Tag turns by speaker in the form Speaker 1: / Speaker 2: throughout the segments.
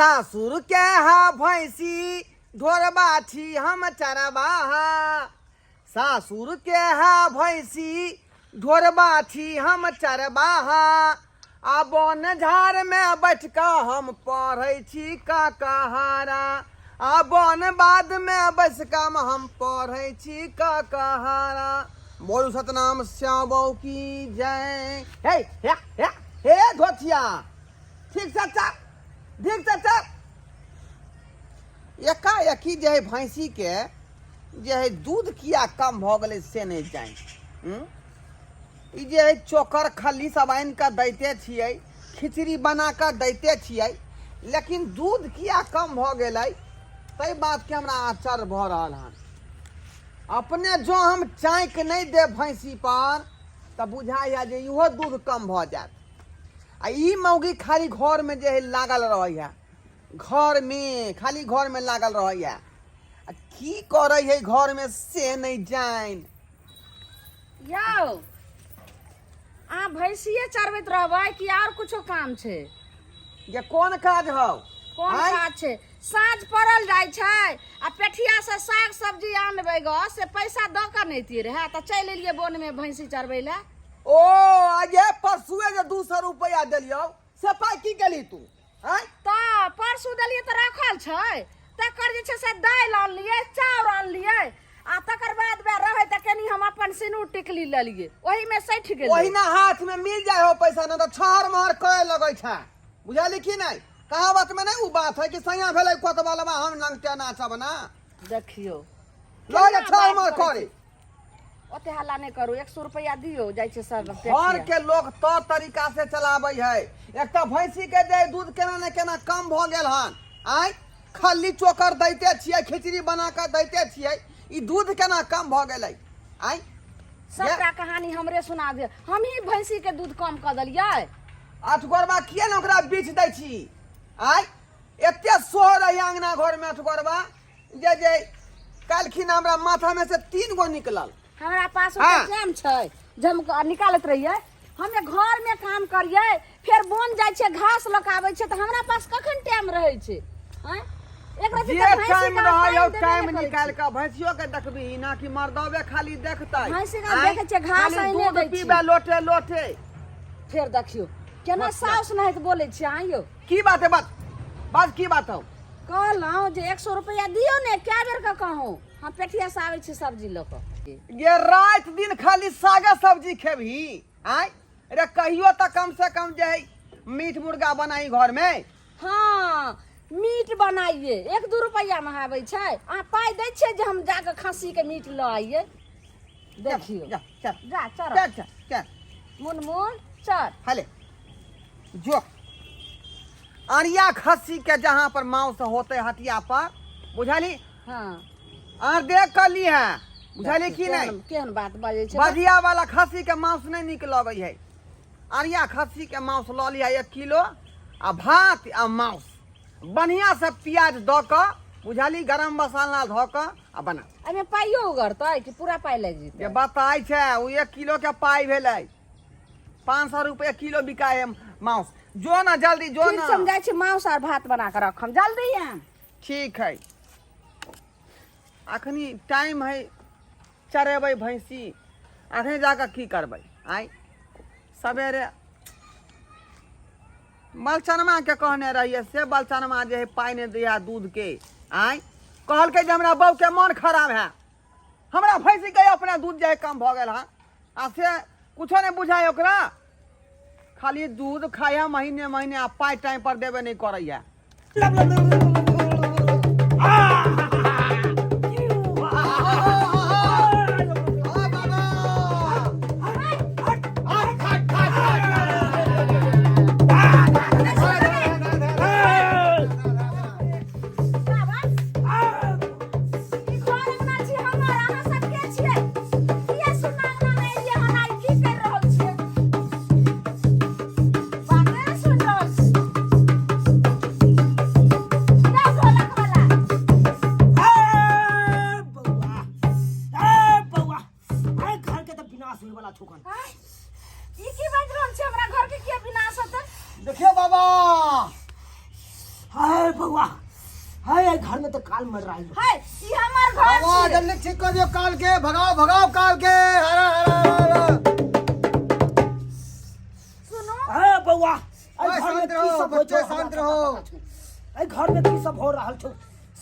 Speaker 1: सासुर के हा भैंसी ढोरबा छी हम चरबाहा, सासुर के हा भैंसी ढोरबा छी हम चरबाहा, आ बन झाड़ में बैठ कऽ हम पढ़ै छी ककहारा, आ बन बाद में बैस कऽ हम पढ़ै छी ककहारा। बोलू सतनाम श्याम बऊ की जय। हे हे हे हे धोथिया, ठीक से चल, ठीक से चल। एकाएकी जे है भैंसी के जे है दूध किया कम भऽ गेलै से नहि जानि। ई जे है चोकर खल्ली सब आनि कऽ दैते छियै, खिचड़ी बना कऽ दैते छियै, लेकिन दूध किया कम भऽ गेलै ताहि बातके हमरा आश्चर्य भऽ रहल हन। अपने जँ हम चाँकि नहि देब भैंसी पर तऽ बुझाइए जे इहो दूध कम भऽ जायत। आ ई मौगी खाली घरमे जे है लागल रहैए, घरमे खाली घरमे लागल रहैए, आ की करै है घरमे से नहि जानि।
Speaker 2: यौ अहाँ भैंसिए चरबैत रहबै कि आओर कुछो काम छै?
Speaker 1: जे कोन काज हौ?
Speaker 2: कोन
Speaker 1: आँय?
Speaker 2: काज छै? साँझ पड़ल जाइ छै आ पेठिया से साग सब्जी आनबै गऽ से पैसा दऽ कऽ नहि एतियै रहए तऽ चलि एलियै बोनमे भैंसी चरबै लए।
Speaker 1: ओ आजे परसुए जे 200 रुपया देलियौ से पाइ की केली तू? आँय?
Speaker 2: तऽ परसू देलियै तऽ राखल छै, तकर जे छै से दालि आनलियै, चाउर आनलियै आ तकर बाद वएह रहै तऽ कनि हम अपन सिनूर टिकली लेलियै, ओहीमे सठि गेलै।
Speaker 1: ओहिना हाथ में मिल जाय हो पैसा ना तऽ छहर महर करे लगै छै, बुझली कि नहि? कहावत में नहीं उ बात है कि सैया भेलै कोतबलवा हम नंगटे नाचब ना।
Speaker 2: देखियौ
Speaker 1: लऽ जा
Speaker 2: केना
Speaker 1: छहर
Speaker 2: बात
Speaker 1: महर
Speaker 2: करै
Speaker 1: करे।
Speaker 2: छी। ओते हल्ला नहि करू, 100 रुपया दियौ, जाइ छै सब
Speaker 1: घर के लोग तौर तरीका से चलाबै है। एक तऽ भैंसी के जे दूध केना ने केना कम भऽ गेल हन, आँय खल्ली चोकर दैते छियै, खिचड़ी बना कऽ दैते छियै, ई दूध केना कम भऽ गेलै? आँय
Speaker 2: सबटा कहानी हमरे सुना दे, हमही भैंसी के दूध कम कऽ देलियै।
Speaker 1: अठगोरबा किया ने ओकरा बीछ दै छी? आँय एते सोहर है अंगना घर में अठगोरबा जे जे काल्हिखिन हमरा माथा में से 3 गो निकलल।
Speaker 2: हमरा पास ओते टाइम छै जे हम निकालैत रहियै। हमे घर में काम करियै, फेर बोन जाइ छियै, घास लऽ कऽ आबै छियै, तऽ हमरा पास कखन टाइम रहै छै? आँय? एक रत्ती
Speaker 1: जे
Speaker 2: तऽ भैंसी
Speaker 1: टाइम
Speaker 2: के
Speaker 1: रहै
Speaker 2: पानि
Speaker 1: हौ,
Speaker 2: देबे
Speaker 1: टाइम
Speaker 2: नहि करै
Speaker 1: निकालि
Speaker 2: छी।
Speaker 1: कऽ भैंसियो के देखबही ना कि मर्दबे खाली देखतै?
Speaker 2: भैंसी के
Speaker 1: आँय?
Speaker 2: देखै छियै, घास
Speaker 1: खाली
Speaker 2: आनिये
Speaker 1: दूध
Speaker 2: दै छी।
Speaker 1: पीबै लोटे लोटे।
Speaker 2: फेर देखियौ केना साउस नाहित बोलै छियै। आँय यौ
Speaker 1: की बात है? बात बात की बात हौ?
Speaker 2: कहलहुँ जे 100 रुपैआ दियौ ने, कए बेर के कहूँ, हम पेठिया से आबै छी सब्जी लऽ कऽ।
Speaker 1: ये राति दिन खाली सागे सब्जी खेबही? आँय रे कहियो तऽ कम से कम जे है मीट मुर्गा बनाई घर में।
Speaker 2: हाँ मीट बनाइए, 1-2 रुपैआ में आबै छै। अहाँ पाइ दै छियै जे हम जाकऽ खस्सी के मीट लऽ आइए? देखियौ
Speaker 1: जा चल
Speaker 2: जा चल
Speaker 1: चल चल चल
Speaker 2: मुनमुन चल।
Speaker 1: हले जो अरिया खस्सी के जहाँ पर मांस होते हटिया पर, बुझली?
Speaker 2: हाँ।
Speaker 1: आर देख कर ली है, बुझली कि नहीं?
Speaker 2: केहन बात बजै छै?
Speaker 1: बधिया वाला खस्सी के मांस नहीं निक लगै है। अरिया खस्सी के मांस लऽ लिहा 1 किलो आ भात आ मांस बढ़िया से प्याज दऽ कऽ, बुझली, गरम मसाला धऽ कऽ आ बना।
Speaker 2: एहिमे पाइयो उगरतै कि पूरा पाइ लागि जेतै?
Speaker 1: जे बताइ छै ओ 1 किलो के पाइ भेलै, 500 रुपया किलो बिकाय है मांस। जो ना जल्दी जो
Speaker 2: ठीक
Speaker 1: ना।
Speaker 2: छै, हम जाइ छी मांस आर भात बना कऽ रखम, जल्दी आयब।
Speaker 1: ठीक है, अखनी टाइम है चरेबै भैंसी, अखनी जाकऽ की करबै? आइ सवेरे बलचनमा के कहने रहियै, से बलचनमा जे है पाइ नहि दैया दूध के। आइ कहलकै जे हमरा बहू के मन खराब है, हमरा भैंसी के अपना दूध जे है कम भऽ गेल हन, आ से कुछो नहि बुझाय ओकरा, खाली दूध खाइ है महीने महीने आ पाइ टाइम पर देबे नहि करैया।
Speaker 2: बाबा, ई घर अंगना छी हमर, अहाँ सब के छियै? किया सुना अंगना मे एलियै हन आ ई की करि रहल छियै? बाते नहि सुनि रहल छी।
Speaker 3: है बउआ है घर में तो काल मर रहा है।
Speaker 2: है ई हमर घर
Speaker 1: बाबा
Speaker 2: छी।
Speaker 1: जल्दी ठीक कर दियो काल के, भगाओ भगाओ काल के। हरा हरा हरा।
Speaker 2: सुनो
Speaker 3: है बउआ एहि
Speaker 1: ओए,
Speaker 3: घर में
Speaker 1: शांत
Speaker 3: की
Speaker 1: रहो,
Speaker 3: सब होइ
Speaker 1: बच्चे,
Speaker 3: छौ, हमरा
Speaker 1: शांत
Speaker 3: सबटा
Speaker 1: रहो।
Speaker 3: पता छौ। एहि घर में की सब हो रहल छौ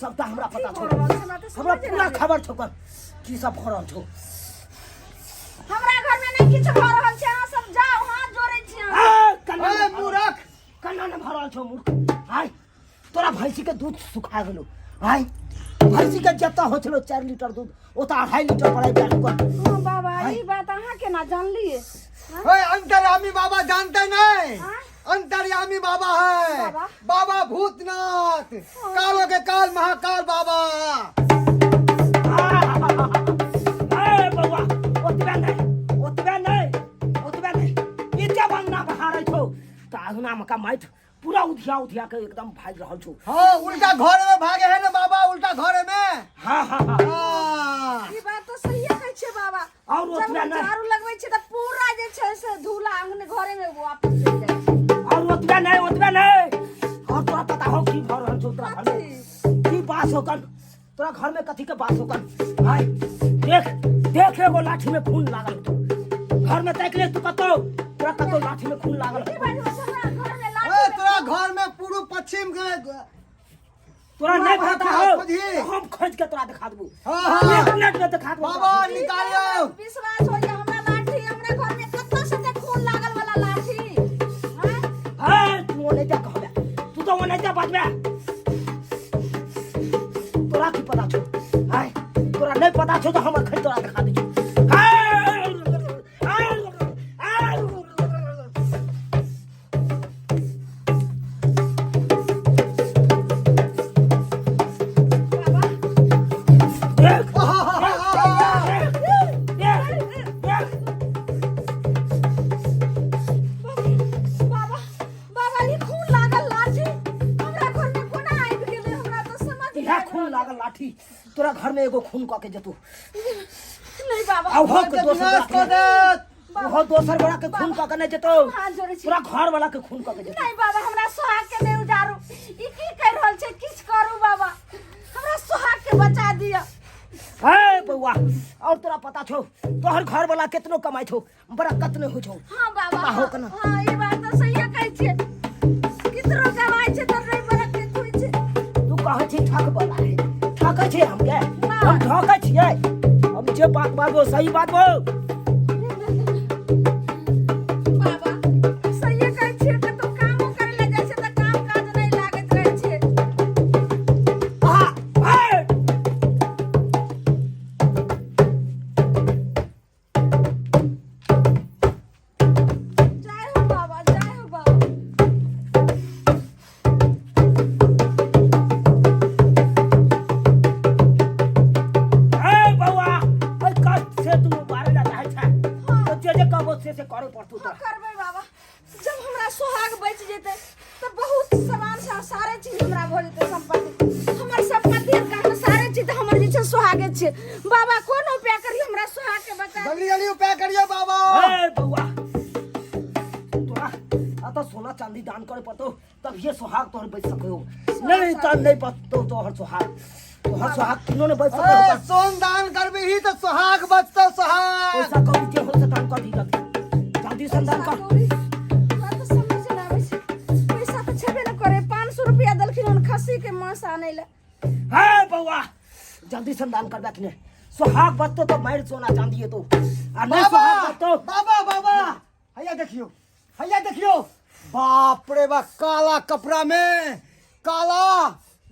Speaker 3: सबटा हमरा पता
Speaker 2: की
Speaker 3: छौ।
Speaker 2: हो रहल छै, हमरा तऽ
Speaker 3: हमरा
Speaker 2: समझे
Speaker 3: पूरा
Speaker 2: नहि।
Speaker 3: खबर छौ कर की सब हो रहल छौ।
Speaker 2: हमरा घर में नहीं किछु भऽ रहल छै, अहाँ सब जाउ, हाथ जोड़ै छी अहाँ।
Speaker 3: ए, कन्ना
Speaker 1: ओए
Speaker 3: ने भरल-
Speaker 1: मूरख।
Speaker 3: कन्ना ने भरल छौ मूर्ख। आय तोरा भैंसी के दूध सुखा गेलो। आय भैंसी के जतऽ होइ छलो 4 लीटर दूध ओतऽ 2.5 लीटर पर आबि गेल ओकर।
Speaker 2: हाँ बाबा ई बात अहाँ केना जानलियै?
Speaker 1: ओए अंतर्यामी बाबा जानते नहीं?
Speaker 2: हाँ?
Speaker 1: अंतर्यामी बाबा है
Speaker 2: बाबा?
Speaker 1: बाबा भूतनाथ, कालों के काल महाकाल बाबा।
Speaker 3: ए बौआ ओतबे नहि ओतबे नहि ओतबे नहि ई जब अंगना बहारै छौ तऽ अंगना मे का माटि पूरा उधिया उधिया के एकदम भागि रहल छौ।
Speaker 1: हाँ उल्टा घर में भागे है ना बाबा, उल्टा घर में।
Speaker 3: हाँ हाँ हाँ
Speaker 1: हाँ।
Speaker 2: ई बात तऽ सहिए कहै छियै बाबा।
Speaker 3: और
Speaker 2: जब
Speaker 3: ओतबे
Speaker 2: हम
Speaker 3: नहि।
Speaker 2: झाड़ू लगबै छियै तऽ पूरा जे छै से धूला अंगने घरे में वापस चलि जाइ छै।
Speaker 3: और ओतबे नहि ओतबे नहि और तोरा पता हो की भऽ रहल छौ तोरा घर में? की बास होकन तोरा घर में? कथी के बास होकन? भाई देख देख एगो लाठी में खून लागल छौ घर में, ताकि ले तू कतौ तोरा कतौ लाठी में खून लागल
Speaker 2: की
Speaker 3: हौ।
Speaker 2: बात छै, हमरा घर में लाठी
Speaker 1: ओए
Speaker 2: में
Speaker 1: तोरा घर में पूर्व पश्चिम के
Speaker 3: तोरा नहीं पता हो
Speaker 1: खोजी।
Speaker 3: हम खोज के तोरा दिखा देबू।
Speaker 1: हाँ, हाँ।
Speaker 3: एक मिनट में दिखा देबू।
Speaker 1: बाबा निकालियो।
Speaker 2: विश्वास होइए हमरा लाठी हमरा घर में कतौ से ते खून लागल वाला लाठी? हाँ?
Speaker 3: है तू ओने जा कहबे, तू तो ओने जा बाजबे, तोरा की पता छौ? है तोरा नहीं पता छौ तो हम अखन तोरा दिखा दै छौ।
Speaker 2: बाबा
Speaker 3: देख देख देख देख।
Speaker 2: बाबा बाबा ई खून लागल लाठी हमरा घर में कोना आबि गेलै? हमरा तऽ समझ
Speaker 3: इएह
Speaker 2: नहि
Speaker 3: खून लागल लाठी तोरा घर में एगो खून कऽ के जेतौ।
Speaker 2: नहीं बाबा।
Speaker 3: आ ओहो के दोसर
Speaker 1: विनाश
Speaker 3: गोरा
Speaker 1: कऽ
Speaker 3: के
Speaker 1: देत।
Speaker 3: ओहो दोसर गोरा के खून कऽ के नहि जेतौ,
Speaker 2: हाथ जोड़ै छी।
Speaker 3: तोरा घर वाला के खून कऽ के जेतौ।
Speaker 2: नहीं बाबा, हमरा सोहाग के नहीं उजारू। ई की कर रहल छै? किछु करू बाबा, हमरा सोहाग के बचा दिअ।
Speaker 3: हे बौआ और तोरा पता छौ तोहर घर वाला केतनो कमाइ छौ बरकत नहि होइ छौ।
Speaker 2: हाँ बाबा।
Speaker 3: पता हो केना?
Speaker 2: हाँ ई बात तऽ सहिए कहै छियै, कितनो कमाइ छै तऽ नहीं बरकत होइ छै।
Speaker 3: तू कहै छी ठक वाला है, ठकै छै हमके? हम ठकै छियै? हम जे बात बाजबो सही बाजबो।
Speaker 2: बाबा सहिए कहै छियै, कतौ कामो करै लए जाइ छै तऽ काम काज नहि लागैत रहै छै।
Speaker 3: आहा, हे!
Speaker 2: जय हो बाबा, जय हो बाबा।
Speaker 3: हे बौआ ओहि कष्ट से तू बारे ला चाहै छै तो जे जे कहबो से से करे पड़तौ
Speaker 2: हाँ
Speaker 3: तोरा।
Speaker 2: करबै बाबा, जब हमरा सोहाग बचि जेतै तऽ बहुत सामान सारे चीज हमरा भऽ जेतै। संपत्ति हमर संपत्ति कारण सारे चीज हमर जे छै सोहागे छै। बाबा कोन उपाय करियौ हमरा सोहाग के बचा
Speaker 1: जल्दी जल्दी उपाय करियो बाबा।
Speaker 3: हे बौआ तोरा अतः सोना चांदी दान करे पड़तौ तब ये सोहाग तोहर बच सको, नहीं तो नहीं बचतो तोहर सोहाग, तोहर सोहाग किनो नहीं बच सको।
Speaker 1: ए, सोन दान करबी ही तो सोहाग बचतो सोहाग।
Speaker 3: पैसा कौड़ी जे हो से दान कर दी, जल्दी चांदी से दान कर।
Speaker 2: कौड़ी हमरा तऽ समझ नहि आबै छै। पैसा तऽ छेबे नहि करे, 500 रुपया देलखिन हन खस्सी के मांस आनै लए।
Speaker 3: हे बौआ जल्दी से दान करबे कि नहीं सोहाग बचतो तो मार सोना चांदी है तो आ नहीं
Speaker 1: बाबा
Speaker 3: सोहाग बचतो।
Speaker 1: बाबा बाबा हैया देखियो हैया देखियो, बाप रे बा, काला कपड़ा में काला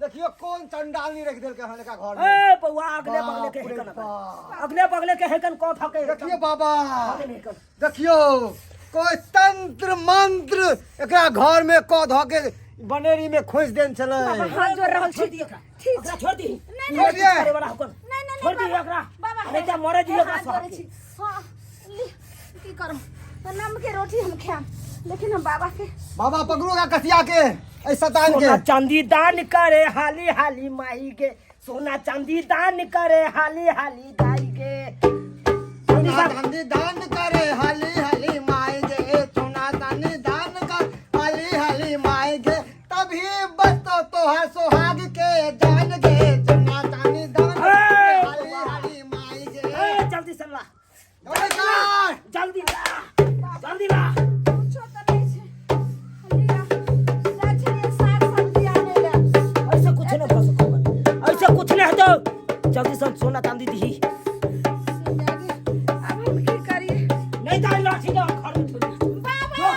Speaker 1: देखियो कौन चंडालनी रख देलकै हन का घर में।
Speaker 3: ए बौआ अगले बगले के
Speaker 1: बाप रे
Speaker 3: हेकन
Speaker 1: बाप।
Speaker 3: अगले बगले के हेकन को थके।
Speaker 1: देखियो बाबा।
Speaker 3: हेकन
Speaker 1: देखियो कोई तंत्र मंत्र एकरा घर में क धऽ के बनेरी में खोसि देन छलै।
Speaker 2: बाबा हाथ जोड़ रहल
Speaker 3: छोड़
Speaker 2: छी।
Speaker 3: दी एकरा।
Speaker 2: ठीक
Speaker 3: एकरा छोड़ दी।
Speaker 2: नहीं,
Speaker 1: नहीं,
Speaker 3: नहीं करे वाला हुकम।
Speaker 2: नहीं नहीं।
Speaker 3: छोड़ दी
Speaker 2: बाबा,
Speaker 3: एकरा।
Speaker 2: बाबा
Speaker 3: नहीं तो मरे दी
Speaker 2: हे,
Speaker 3: एकरा
Speaker 2: हाथ
Speaker 3: सोहाग
Speaker 2: जोड़ै
Speaker 3: के।
Speaker 2: छी। हाँ ली, की करब नम के रोटी हम खायब, लेकिन हम बाबा के
Speaker 1: बाबा पकड़ू का कसिया के ऐ शैतान के।
Speaker 3: सोना चांदी दान करे हाली हाली माई के, सोना चांदी दान करे हाली हाली दाई के। चांदी
Speaker 1: सोना
Speaker 3: साहब
Speaker 1: चांदी दान करे हाली हाली माई गे, सोना चांदी दान कर हाली हाली माई गे, तभी बचतो तो
Speaker 4: तोहार सोहाग के जान गे सोना चांदी दान
Speaker 3: ए!
Speaker 4: हाली हाली माई गे
Speaker 3: ए, जल्दी से ला
Speaker 4: नमस्कार
Speaker 3: जल्दी ला जल्दी ला
Speaker 2: कुछो तऽ नहि छै लिअ जाइ छलियै साग सब्जी आनै लए
Speaker 3: ऐसे कुछ नहीं भऽ सकल ऐसे कुछ नहीं हेतौ जल्दी से सोना चांदी दही
Speaker 2: आब हम की करियै
Speaker 3: नहीं तो लाठी के घर में छोड़ दे।
Speaker 2: बाबा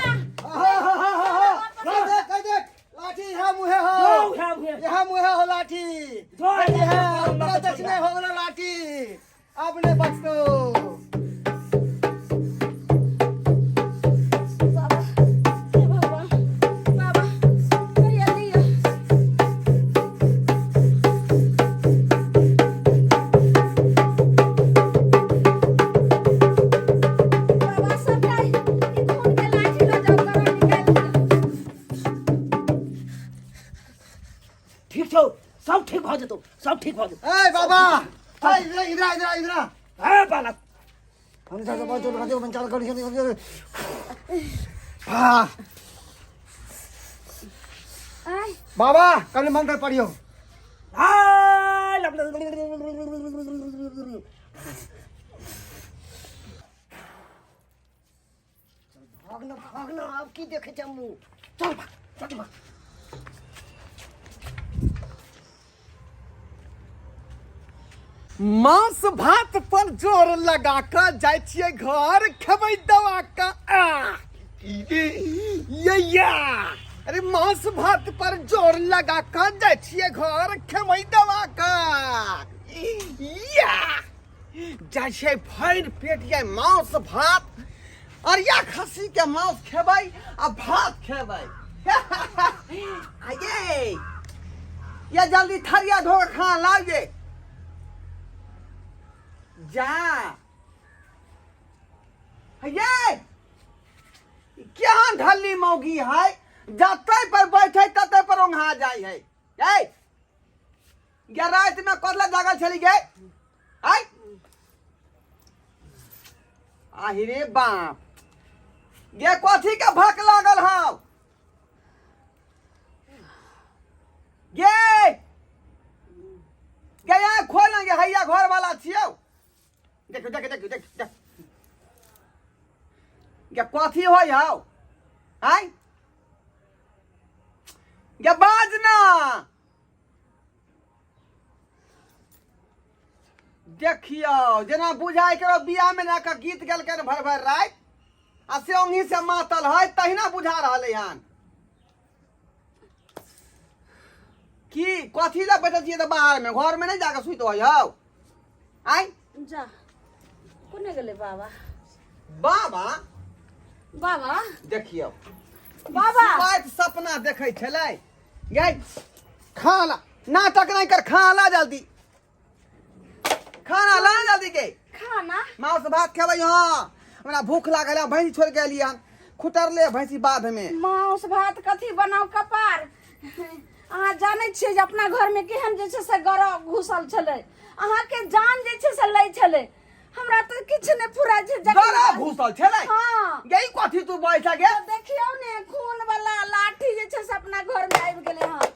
Speaker 4: कह देख कह देख लाठी यहाँ मुहे हो
Speaker 3: जो उठा हुए
Speaker 4: यहाँ मुहे हो लाठी
Speaker 3: जो
Speaker 4: ये है
Speaker 3: है
Speaker 4: अपना दक्षिणे हो गेलो लाठी अब नहीं बचतो
Speaker 2: बाबा हे भगवान बाबा कहिया लिअ बाबा सबटा ई खून के लाठी लऽ जाउ गरम निकालि लिअ
Speaker 3: ठीक छौ सब ठीक भऽ जेतौ सब ठीक भऽ जेतौ
Speaker 4: ए बाबा ए इधर इधर इधर इधर
Speaker 3: ए बालक
Speaker 4: हम जा जा जो लगा दे चल कर हां
Speaker 2: आय
Speaker 4: बाबा कल मंत्र पढ़ियो
Speaker 3: आ, लब-
Speaker 4: भाग ना भाग ना अब की देखे छै मुंह चल भाग चल भाग
Speaker 1: मांस भात पर जोर लगा कऽ जाइ छियै घर खेबै दवा का आ ये या अरे मांस भात पर जोर लगा कऽ जाइ छियै घर खेबै दवा का या जाइ छियै भरि पेट ये मांस भात और या खस्सी के मांस खेबै आ भात खेबै आये ये जल्दी थरिया धो के खाना लाइए जा ये केहन ढल्ली मौगी है जतै पर बैठे ततै पर ओंघा जाइ है ये गे राति में कतला जागल छली गे आय आहि रे बाप गे कथी के भक लागल हौ गे गे यहाँ खोल ना गे हैया घर वाला छियौ देखो देखो देखो देखो देख गे कथी होइ हौ आय गे बाज ना देखियौ जेना बुझाइ के बियाह में जाकऽ गीत गेलकै भरि भरि राति आ से ओंघी से मातल है तहिना बुझा रहलै हन की कथी लए बैठल छियै तऽ बाहर में घर में नहीं जाके सुति होइ हौ आय
Speaker 2: जा कोने गेलै बाबा
Speaker 1: बाबा
Speaker 2: बाबा
Speaker 1: देखियौ
Speaker 2: बाबा
Speaker 1: बात सपना देखै छलै गै खाना नाटक नहीं कर खाना जल्दी खाना ला जल्दी के
Speaker 2: खाना
Speaker 1: मांस भात खेबै हाँ हमरा भूख लागल है भैंसी छोड़ के एलियै हन खुटरले भैंसी बाध में
Speaker 2: मांस भात कथी बनाउ कपार अहाँ जानै छियै जे अपना घरमे केहन जे छै से गरह घुसल छलै अहाँके जान जे छै से लै छलै हमरा तऽ किछु नहि फुराइ छै जखन-
Speaker 1: गरह घुसल छलै
Speaker 2: हँ
Speaker 1: गई कथी तू बैठा गे
Speaker 2: तऽ देखियौ ने खून वाला लाठी जे छै से अपना घरमे आबि गेलै हँ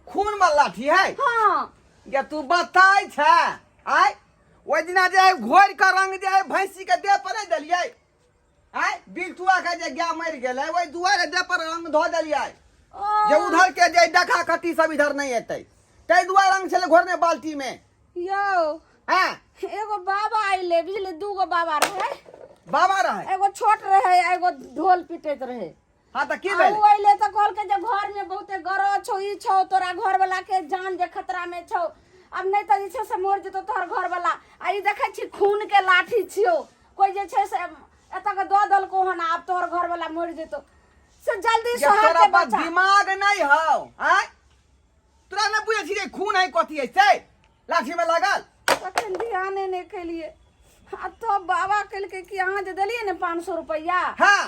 Speaker 1: खून वाला लाठी है
Speaker 2: हँ
Speaker 1: गे तू बताय छै आय ओहि दिना जे है घोरि के रंग जे है भैंसी के देह पर नहि देलियै आय बिलटुआ के जे गाय मरि गेलै ओहि दुआरे देह पर रंग धो देलियै
Speaker 2: ओ
Speaker 1: जे उधर के जे देखा खटी सब इधर नहि एतै ताहि दुआरे रंग छलै घोरने बाल्टी में
Speaker 2: यौ
Speaker 1: हाँ
Speaker 2: एगो बाबा अइले बुझलियै दूगो बाबा रहै
Speaker 1: बाबा रहै
Speaker 2: एगो छोट रहै एगो ढोल पिटैत रहै
Speaker 1: हाँ तऽ की
Speaker 2: आ
Speaker 1: भेलै
Speaker 2: उ अइले तऽ कहलकै जे घर में बहुते गरह छौ ई छौ तोरा घर वाला के जान जे खतरा में छौ अब नहीं तऽ जे छै से मर जेतौ तोहर घर वाला आ ई देखै छी खून के लाठी छियौ कोई जे छै से एतऽ के दऽ देलकौ हन आब तोहर घर वाला मर जेतौ से जल्दी
Speaker 1: जे
Speaker 2: सोहाग
Speaker 1: तोरा
Speaker 2: के
Speaker 1: पर
Speaker 2: बचा
Speaker 1: दिमाग नहीं हौ आँय तोरा नहि बुझै छी जे खून है कथी है से लाठी में लागल
Speaker 2: तखन ध्याने नहि केलियै आ तब बाबा केलकै कि अहाँ जे देलियै ने 500 रुपैआ
Speaker 1: हाँ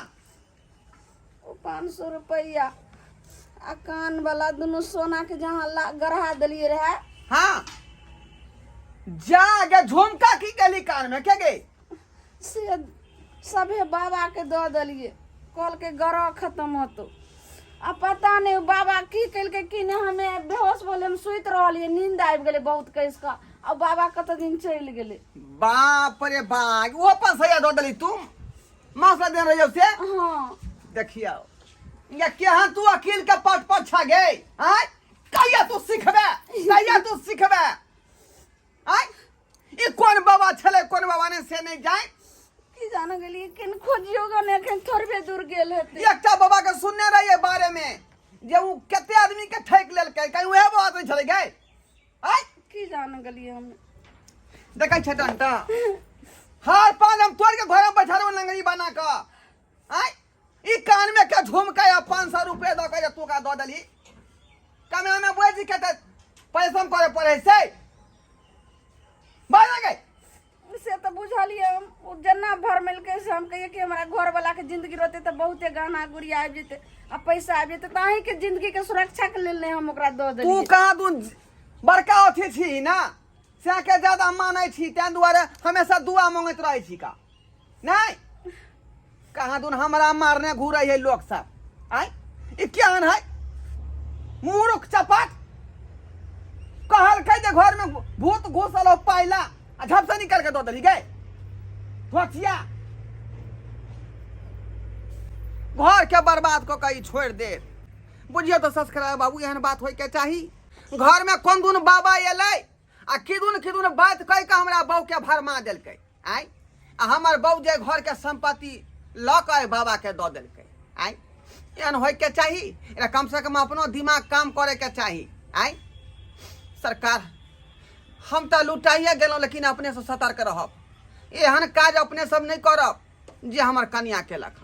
Speaker 2: ओ 500 रुपैआ आ कान वाला दुनू सोना के जहाँ गढ़ा देलियै रहे
Speaker 1: हाँ जा गे झुमका की गेली कान में के गे
Speaker 2: से सभे बाबा के दऽ देलियै कहलकै गरह खत्म होतौ आ पता नहि बाबा की केलकै की नहि, हमे बेहोश भेलै, हम सुति रहलियै, नींद आबि गेलै बहुत कसि कऽ, आ बाबा कतऽ दिन चलि गेलै।
Speaker 1: बाप रे बाप, ओ अपन सैया दऽ देली तू मास देने रहियौ से?
Speaker 2: हाँ।
Speaker 1: देखियौ या केहन तू अकील के पट पर छा गे। आय कहिया तू सिखबे, कहिया तू सिखबे? आय ई कोन बाबा छलै कोन बाबा ने से नहि जाय।
Speaker 2: की जाने गेलियै, केन खोजियो गो ने, एखन थोड़बे दूर गेल हेतै।
Speaker 1: एकटा बाबा के सुनने रहियै बारे में जे उ कते आदमी के ठकि लेलकै, कहीं उएह बाबा नहि छलै गे? आय
Speaker 2: की जाने गेलियै हम।
Speaker 1: देखै छै टंटा हार पान हम तोड़ के घर में बैठा रहू लंगड़ी बना कऽ। आय ई कान में के झुमका या 500 रुपया दऽ के जे तू का दऽ देली, कमे में बुझि के तऽ परिश्रम करे पड़े से बाजऽ गे।
Speaker 2: से तऽ बुझलियै हम, ओ जेना भरमेलकै से हम कहियै कि हमरा घरवलाके जिंदगी रहतै तऽ बहुते गहना गुड़िया आबि जेतै आ पैसा आबि जेतै, तऽ अहीँके जिंदगीके सुरक्षाके लेल नहि हम ओकरा दऽ
Speaker 1: तू
Speaker 2: देलियै।
Speaker 1: कहाँ तू बड़का अथी छी ना, से के ज्यादा मानै छी, ताहि दुआरे हमेशा दुआ मांगैत रहै छी का नहीं। कहाँ दून हमरा मारने घूरै है लोग सब। आय ई केहन है मूर्ख चपाट, कहलकै जे घर में भूत घुसल हो पाइला आ झप से निकल के दऽ देली गे धोतिया। घर के बर्बाद कऽ के ई छोड़ि दे। बुझियौ तऽ सब्सक्राइब बाबू, एहन बात होय के चाही। घर में कोन दून बाबा एलै आ किदुन किदुन बात कहि कऽ हमरा बहू के भरमा देलकै। आय आ हमर बहू जे घर के संपत्ति लऽ कऽ एहि बाबा के दऽ देलकै। आय एहन होय के चाही? एकरा कम से कम अपनो दिमाग काम करे के चाही। आय सरकार, हम तऽ लुटाइए गेलहुँ, लेकिन अपने से सतर्क रहब, एहन काज अपने सब नहि करब जे हमर कनिया केलक।